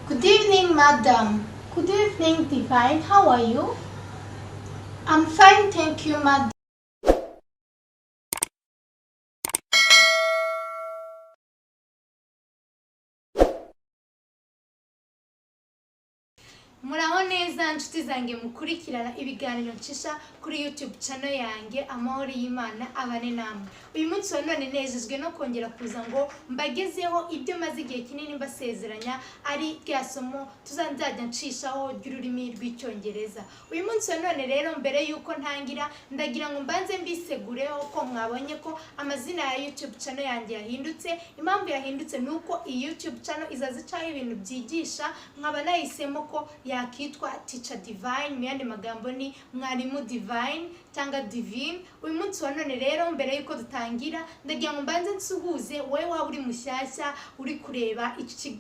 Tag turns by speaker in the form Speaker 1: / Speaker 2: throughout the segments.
Speaker 1: Good evening, madam. Good evening, Divine. How are you? I'm fine, thank you, madam. Muraho neza, nshuti zanjye mukurikirana ibiganiro ncisha kuri YouTube channel yanjye. Amahoro y'Imana abane namwe. Uyu munsi wa none nejejwe no kongera kuza ngo mbagezeho ibyo maze igihe kinini mbasezeranya, ari rya somo tuzajya ncishaho ry'ururimi rw'Icyongereza. Uyu munsi wa none rero, mbere y'uko ntangira, ndagira ngo mbanze mbisegureho ko mwabonye ko amazina ya YouTube channel yanjye yahindutse. Impamvu yahindutse ni uko iyi YouTube channel izaza icaho ibintu byigisha, nkaba nahisemo ko yakitwa Teacher Divine. Mu yandi magambo ni Mwarimu Divine cyangwa Divine. Uyu munsi wa none rero, mbere y'uko dutangira, ndagira ngo mbanze nsuhuze wowe waba uri mushyashya uri kureba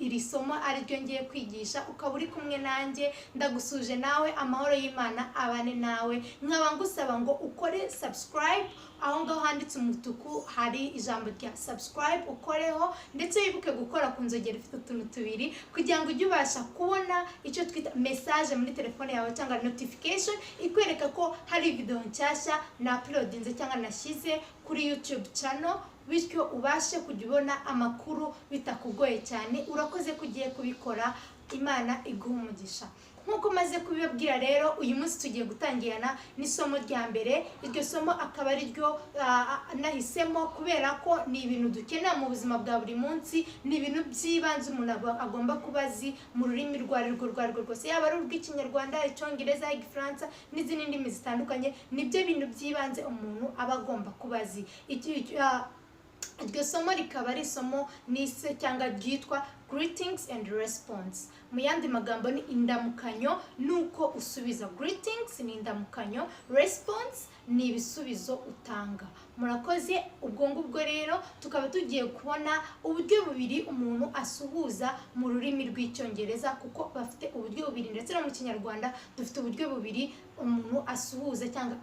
Speaker 1: iri somo ariryo ngiye kwigisha, ukaba uri kumwe nanjye. Ndagusuje nawe, amahoro y'Imana abane nawe. Nkaba ngusaba ngo ukore subscribe aho ngaho handitse umutuku, hari ijambo rya subscribe, ukoreho, ndetse wibuke gukora ku nzogera ifite utuntu tubiri, kugira ngo ujye ubasha kubona icyo twita message muri telefone yawe cyangwa notification ikwereka ko hari video nshyashya na uploadinze cyangwa nashyize kuri YouTube channel, bityo ubashe kujya ubona amakuru bitakugoye cyane. Urakoze ko ugiye kubikora, Imana iguha umugisha. Nk'uko maze kubibabwira rero, uyu munsi tugiye gutangirana n'isomo rya mbere. Iryo somo akaba ari ryo nahisemo kubera ko ni ibintu dukenera mu buzima bwa buri munsi, ni ibintu by'ibanze umuntu agomba kuba azi mu rurimi urwo ari rwo rwose, yaba ari urw'Ikinyarwanda, Icyongereza, Igifaransa n'izindi ndimi zitandukanye. Nibyo bintu by'ibanze umuntu aba agomba kuba azi. Iryo somo rikaba ari isomo nise cyangwa ryitwa greetings and response. Mu yandi magambo ni indamukanyo nuko usubiza. Greetings ni indamukanyo, response ni ibisubizo utanga. Murakoze. Ubwo ngubwo rero tukaba tugiye kubona uburyo bubiri umuntu asuhuza mu rurimi rw'Icyongereza, kuko bafite uburyo bubiri, ndetse no mu Kinyarwanda dufite uburyo bubiri umuntu asuhuza cyangwa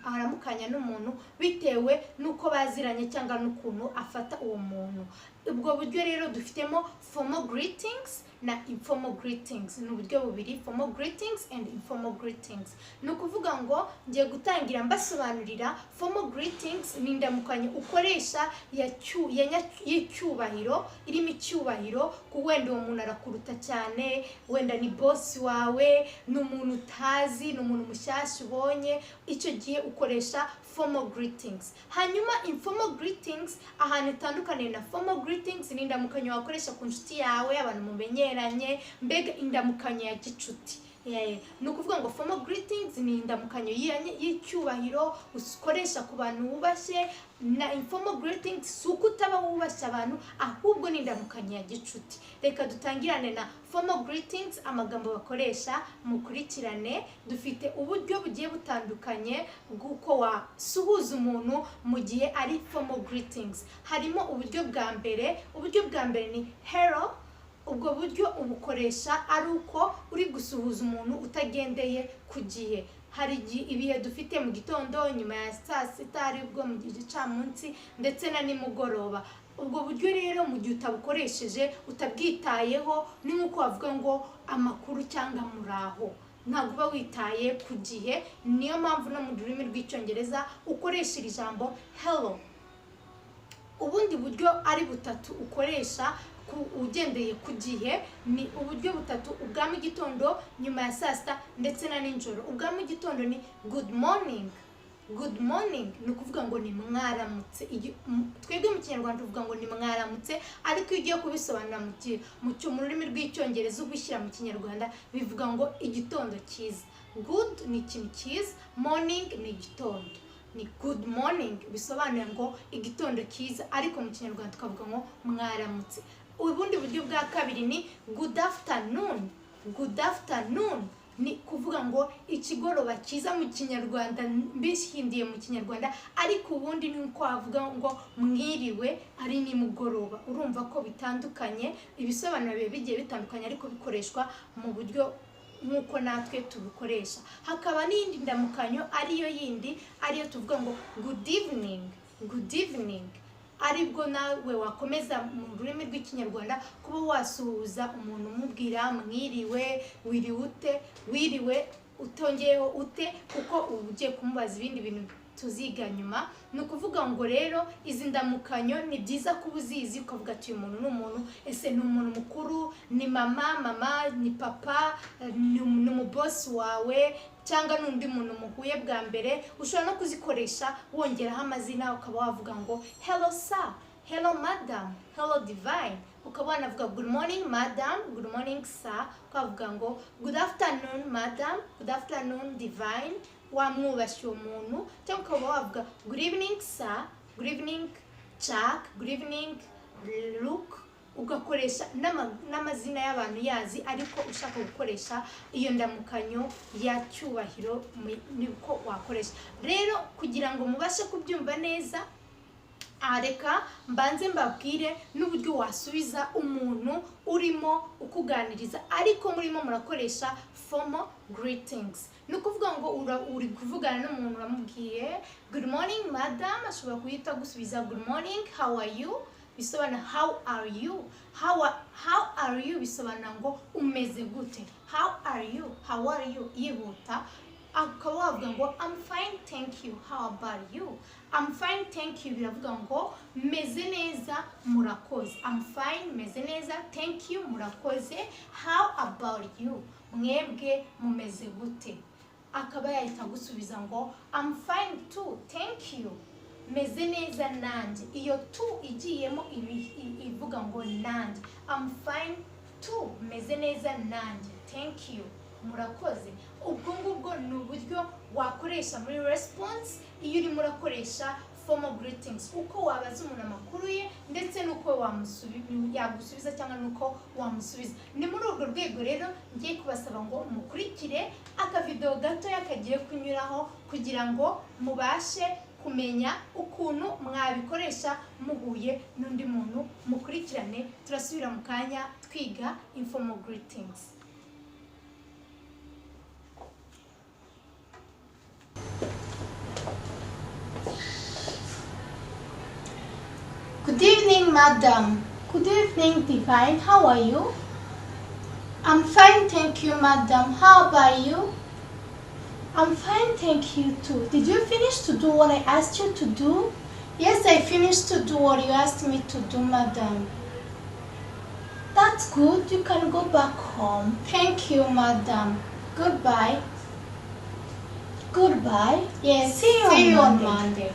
Speaker 1: aramukanya n'umuntu bitewe n'uko baziranye cyangwa n'ukuntu afata uwo muntu. Ubwo buryo rero dufitemo formal greetings na informal greetings. Ni uburyo bubiri, formal greetings and informal greetings. Ni ukuvuga ngo ngiye gutangira mbasobanurira formal greetings. Ni indamukanyo ukoresha y'icyubahiro, irimo icyubahiro, ku wenda uwo muntu arakuruta cyane, wenda ni boss wawe, ni umuntu utazi, ni umuntu mushyashya ubonye. Icyo gihe ukoresha formal greetings. Hanyuma informal greetings, ahantu itandukaniye na formal greetings, ni indamukanyo wakoresha ku nshuti yawe, abantu mumenyeranye, mbega indamukanyo ya gicuti. Ni ukuvuga ngo formal greetings ni indamukanyo y'icyubahiro ukoresha ku bantu wubashye, na informal greetings si uko utaba wubashye abantu, ahubwo ni indamukanyo ya gicuti. Reka dutangirane na formal greetings, amagambo bakoresha mukurikirane. Dufite uburyo bugiye butandukanye bw'uko wasuhuza umuntu mu gihe ari formal greetings. Harimo uburyo bwa mbere. Uburyo bwa mbere ni hello. Ubwo buryo ubukoresha ari uko uri gusuhuza umuntu utagendeye ku gihe. Hari ibihe dufite: mu gitondo, nyuma ya saa sita, aribwo mu gihe gicamunsi, ndetse na nimugoroba. Ubwo buryo rero mu gihe utabukoresheje, utabwitayeho, ni nk'uko wavuga ngo amakuru cyangwa muraho, ntabwo uba witaye ku gihe. Niyo mpamvu no mu rurimi rw'Icyongereza ukoresha iri jambo hello. Ubundi buryo ari butatu ukoresha ugendeye ku gihe ni uburyo butatu: ubwa mu gitondo, nyuma ya saa sita, ndetse na nijoro. Ubwa mu gitondo ni good morning. Good morning ni ukuvuga ngo ni mwaramutse. Twebwe mu Kinyarwanda tuvuga ngo ni mwaramutse, ariko iyo ugiye kubisobanura mu rurimi rw'Icyongereza ubishyira mu Kinyarwanda, bivuga ngo igitondo cyiza. Good ni ikintu cyiza, morning ni igitondo. Ni good morning bisobanuye ngo igitondo cyiza, ariko mu Kinyarwanda tukavuga ngo mwaramutse. Ubundi buryo bwa kabiri ni good afternoon. Good afternoon ni kuvuga ngo ikigoroba cyiza mu Kinyarwanda, mbihindiye mu Kinyarwanda, ariko ubundi ni uko wavuga ngo mwiriwe ari nimugoroba. Urumva ko bitandukanye, ibisobanuro biba bigiye bitandukanye, ariko bikoreshwa mu buryo nk'uko natwe tubikoresha. Hakaba n'iyindi ndamukanyo ariyo yindi, ariyo tuvuga ngo good evening. Good evening. Aribwo nawe wakomeza mu rurimi rw'Ikinyarwanda kuba wasuhuza umuntu umubwira mwiriwe, wiriwe ute, wiriwe utongeyeho ute, kuko uba ugiye kumubaza ibindi bintu tuziga nyuma. Ni ukuvuga ngo rero izi ndamukanyo ni byiza kuba uzizi, ukavuga ati: "Uyu muntu ni umuntu, ese ni umuntu mukuru, ni mama, ni papa, ni umubosi wawe, cyangwa ni undi muntu muhuye bwa mbere?" Ushobora no kuzikoresha wongeraho amazina, ukaba wavuga ngo "Hello sir", "Hello madam", "Hello Divine". Ukaba wanavuga "Good morning madam", "Good morning sir", ukavuga ngo "Good afternoon madam", "Good afternoon Divine", wamwubashye uwo muntu. Cyangwa ukaba wavuga "Good evening sir", "Good evening Jack", "Good evening Luke", ugakoresha n'amazina y'abantu yazi, ariko ushaka gukoresha iyo ndamukanyo ya cyubahiro niko wakoresha. Rero kugira ngo mubashe kubyumva neza, aha reka mbanze mbabwire n'uburyo wasubiza umuntu urimo ukuganiriza ariko murimo murakoresha formal greetings. Ni ukuvuga ngo uri kuvugana n'umuntu, uramubwiye "Good morning madam", ashobora guhita agusubiza "Good morning, how are you?" Bisobanura "How are you?" How are you bisobanura ngo umeze gute. How are you? How are you? Yihuta, ukaba wavuga ngo "I'm fine, thank you, how about you?" "I'm fine, thank you" biravuga ngo meze neza, murakoze. "I'm fine", meze neza, "thank you", murakoze, "how about you", mwebwe mumeze gute? Akaba yahita agusubiza ngo "I'm fine too, thank you", meze neza nanjye. Iyo "too" igiyemo ivuga ngo nanjye. "I'm fine too", meze neza nanjye, "thank you", murakoze. Ubwo ngubwo ni uburyo wakoresha muri response iyo urimo urakoresha formal greetings, uko wabaza umuntu amakuru ye ndetse n'uko yagusubiza cyangwa n'uko wamusubiza. Ni muri urwo rwego rero ngiye kubasaba ngo mukurikire akavidewo gatoya kagiye kunyuraho kugira ngo mubashe kumenya ukuntu mwabikoresha muhuye n'undi muntu. Mukurikirane, turasubira mu kanya twiga informal greetings. Good evening, madam. Good evening, Divine. How are you? I'm fine, thank you, madam. How about you? I'm fine, thank you too. Did you finish to do what I asked you to do? Yes, I finished to do what you asked me to do, madam. That's good. You can go back home. Thank you, madam. Goodbye. Goodbye. Yes, see you
Speaker 2: See
Speaker 1: on
Speaker 2: you on
Speaker 1: Monday.
Speaker 2: Monday.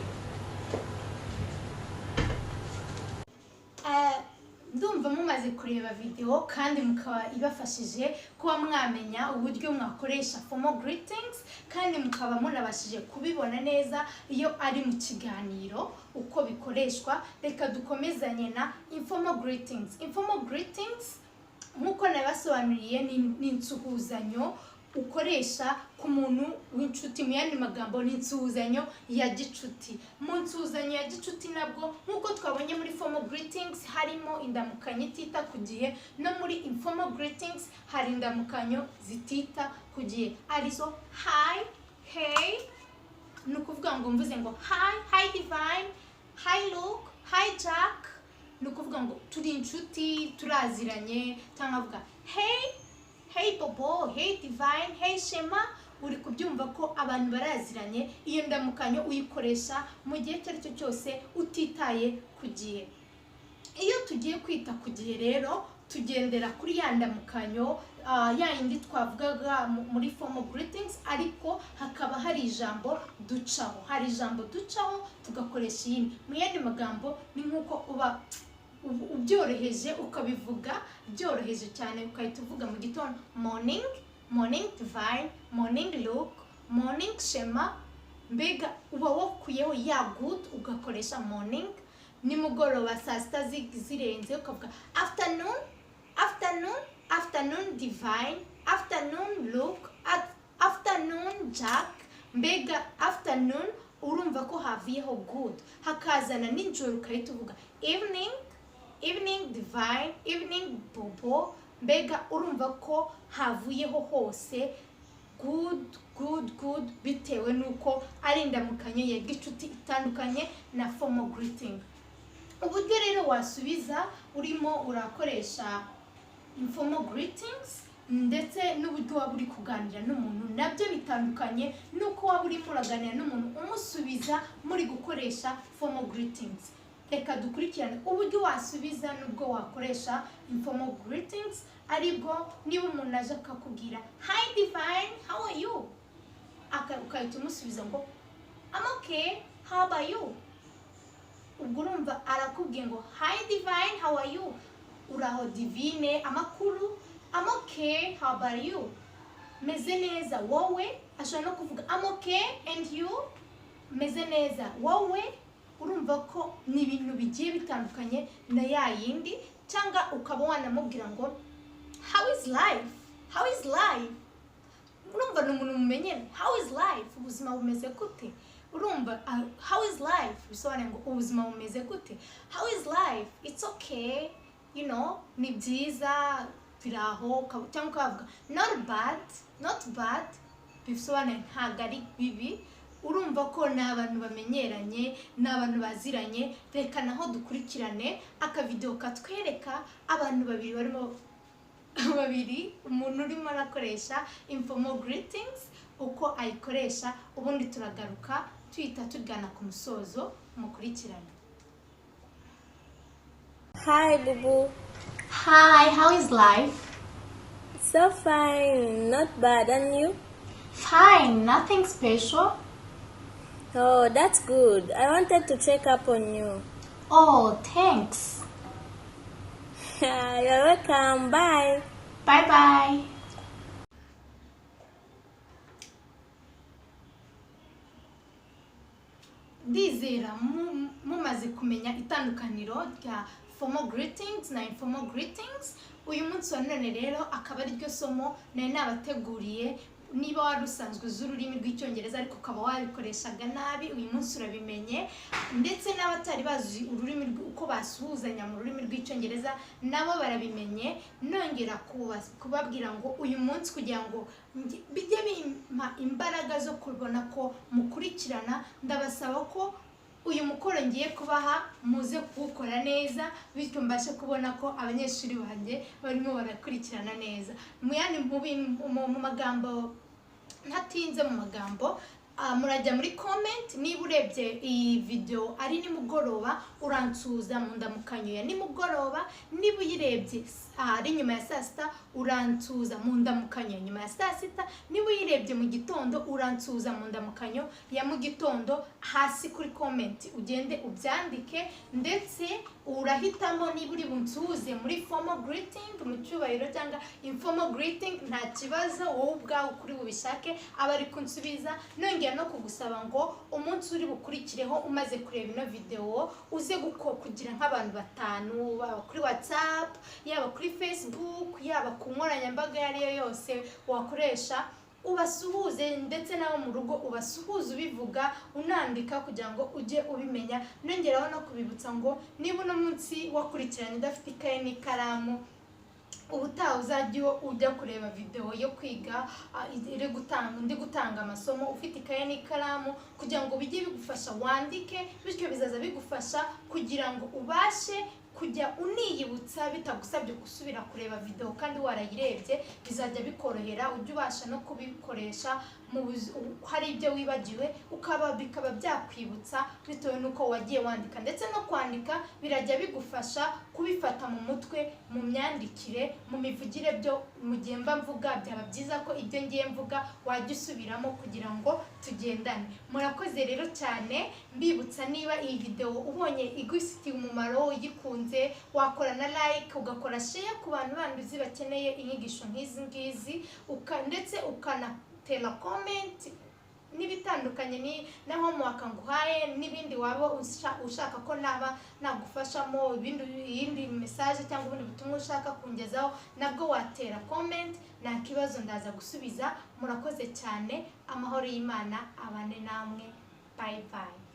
Speaker 1: Ndumva mumaze kureba video kandi mukaba ibafashije kuba mwamenya uburyo mwakoresha formal greetings, kandi mukaba munabashije kubibona neza iyo ari mu kiganiro uko bikoreshwa. Reka dukomezanye na informal greetings. Informal greetings, nk'uko nabasobanuriye, ni insuhuzanyo ukoresha ku muntu w'inshuti. Mu yandi magambo, ni insuhuzanyo ya gicuti. Mu nsuhuzanyo ya gicuti nabwo, nk'uko twabonye muri formal greetings harimo indamukanyo itita ku gihe, no muri informal greetings hari indamukanyo zitita ku gihe, arizo hi, hey. Ni ukuvuga ngo mvuze ngo hi, "Hi Divine", "Hi Luke", "Hi Jack", ni ukuvuga ngo turi inshuti, turaziranye. Cyangwa avuga "Hey", "Hey Bobo", "Hey Divine", "Hey Shema", uri kubyumva ko abantu baraziranye. Iyo ndamukanyo uyikoresha mu gihe icyo ari cyo cyose utitaye ku gihe. Iyo tugiye kwita ku gihe rero, tugendera kuri ya ndamukanyo ya yindi twavugaga muri formal greetings, ariko hakaba hari ijambo ducaho, hari ijambo ducaho tugakoresha iyindi. Mu yandi magambo, ni nk'uko uba ubyoroheje, ukabivuga byoroheje cyane, ugahita uvuga mu gitondo "Morning", "Morning Divine", "Morning Luke", "Morning Shema". Mbega uba wakuyeho ya "good", ugakoresha "morning". Nimugoroba saa sita zirenze, ukavuga "Afternoon", "Afternoon", "Afternoon Divine", "Afternoon Luke", "Afternoon Jack". Mbega "afternoon", urumva ko havuyeho "good", hakazana nijoro, ugahita uvuga "Evening", "Evening Divine", "Evening Bobo". Mbega urumva ko havuyeho hose "good", "good", "good", bitewe n'uko ari indamukanyo ya gicuti itandukanye na formal greeting. Uburyo rero wasubiza urimo urakoresha informal greetings ndetse n'uburyo waba uri kuganira n'umuntu nabyo bitandukanye n'uko waba urimo uraganira n'umuntu umusubiza muri gukoresha formal greetings. Reka dukurikirane uburyo wasubiza n'ubwo wakoresha informal greetings, aribwo niba umuntu aje akakubwira "Hi Divine, how are you?" Ugahita umusubiza ngo "I'm okay, how about you?" Ubwo urumva arakubwiye ngo "Hi Divine, how are you?" Uraho Divine, amakuru? "I'm okay, how about you?" Meze neza, wowe? Ashobora no kuvuga "I'm okay, and you?" Meze neza, wowe? Urumva ko ni ibintu bigiye bitandukanye na ya yindi. Cyangwa ukaba wanamubwira ngo "How is life? How is life?" Urumva ni umuntu mumenyere. "How is life?" Ubuzima bumeze gute? Urumva "How is life?" bisobanuye ngo ubuzima bumeze gute? "How is life?" "It's okay, ni byiza, biraho." Cyangwa ukavuga "Not bad, not bad," bisobanuye ntabwo ari bibi. Urumva ko ni abantu bamenyeranye, ni abantu baziranye. Reka naho dukurikirane akavidewo katwereka abantu babiri barimo babiri, umuntu urimo arakoresha informal greetings uko ayikoresha, ubundi turagaruka tuhita tugana ku musozo. Mukurikirane.
Speaker 2: Hi, Bubu.
Speaker 1: Hi, how is life?
Speaker 2: So fine, not bad. And you?
Speaker 1: Fine, nothing special.
Speaker 2: Oh, that's good. I wanted to check up on you.
Speaker 1: Oh, thanks.
Speaker 2: You're welcome. Bye.
Speaker 1: Bye bye. Ndizera mumaze kumenya itandukaniro rya formal greetings na informal greetings. Uyu munsi wa none rero akaba ariryo somo nari nabateguriye. Niba wari usanzwe uzi ururimi rw'Icyongereza ariko ukaba wabikoreshaga nabi, uyu munsi urabimenye. Ndetse n'abatari bazi ururimi uko basuhuzanya mu rurimi rw'Icyongereza nabo barabimenye. Nongera kubabwira ngo uyu munsi, kugira ngo bijye bimpa imbaraga zo kubona ko mukurikirana, ndabasaba ko uyu mukoro ngiye kubaha muze kuwukora neza, bityo mbashe kubona ko abanyeshuri banjye barimo barakurikirana neza. Mu yandi mu magambo, ntatinze mu magambo, murajya muri comment. Niba urebye iyi video ari nimugoroba, uransuhuza mu ndamukanyo ya nimugoroba. Niba uyirebye ari nyuma ya saa sita, uransuhuza mu ndamukanyo ya nyuma ya saa sita. Niba uyirebye mu gitondo, uransuhuza mu ndamukanyo ya mu gitondo. Hasi kuri comment ugende ubyandike, ndetse urahitamo niba uri bunsuhuze muri formal greeting, mu cyubahiro, cyangwa informal greeting. Nta kibazo, wowe ubwawe kuri bubishake aba ari kunsubiza. Nongera no kugusaba ngo umunsi uri bukurikireho umaze kureba ino video, uze kugira nk'abantu batanu, baba kuri WhatsApp, yaba kuri Facebook, yaba ku nkoranyambaga iyo ari yo yose wakoresha, ubasuhuze, ndetse n'abo mu rugo ubasuhuze, ubivuga unandika kugira ngo ujye ubimenya. Nongeraho no kubibutsa ngo niba uno munsi wakurikiranye udafite ikaye n'ikaramu, ubutaha uzajya ujya kureba videwo yo kwiga iri gutanga, ndi gutanga amasomo, ufite ikaye n'ikaramu, kugira ngo bijye bigufasha wandike. Bityo bizaza bigufasha kugira ngo ubashe kujya uniyibutsa bitagusabye gusubira kureba videwo kandi warayirebye. Bizajya bikorohera, ujye ubasha no kubikoresha mu hari ibyo wibagiwe ukaba bikaba byakwibutsa bitewe n'uko wagiye wandika. Ndetse no kwandika birajya bigufasha kubifata mu mutwe, mu myandikire, mu mivugire. Byo mu gihe mba mvuga, byaba byiza ko ibyo ngiye mvuga wajya usubiramo kugira ngo tugendane. Murakoze rero cyane. Mbibutsa, niba iyi videwo ubonye igufitiye umumaro, uyikunze, wakora na like, ugakora share ku bantu bandi uzi bakeneye inyigisho nk'izi ngizi, ndetse ukanatera comment n'ibitandukanye ni na homework nguhaye, n'ibindi waba ushaka ko naba nagufashamo, ibindi, iyindi message cyangwa ubundi butumwa ushaka kungezaho, nabwo watera comment, nta kibazo, ndaza gusubiza. Murakoze cyane, amahoro y'Imana abane namwe. Bye bye.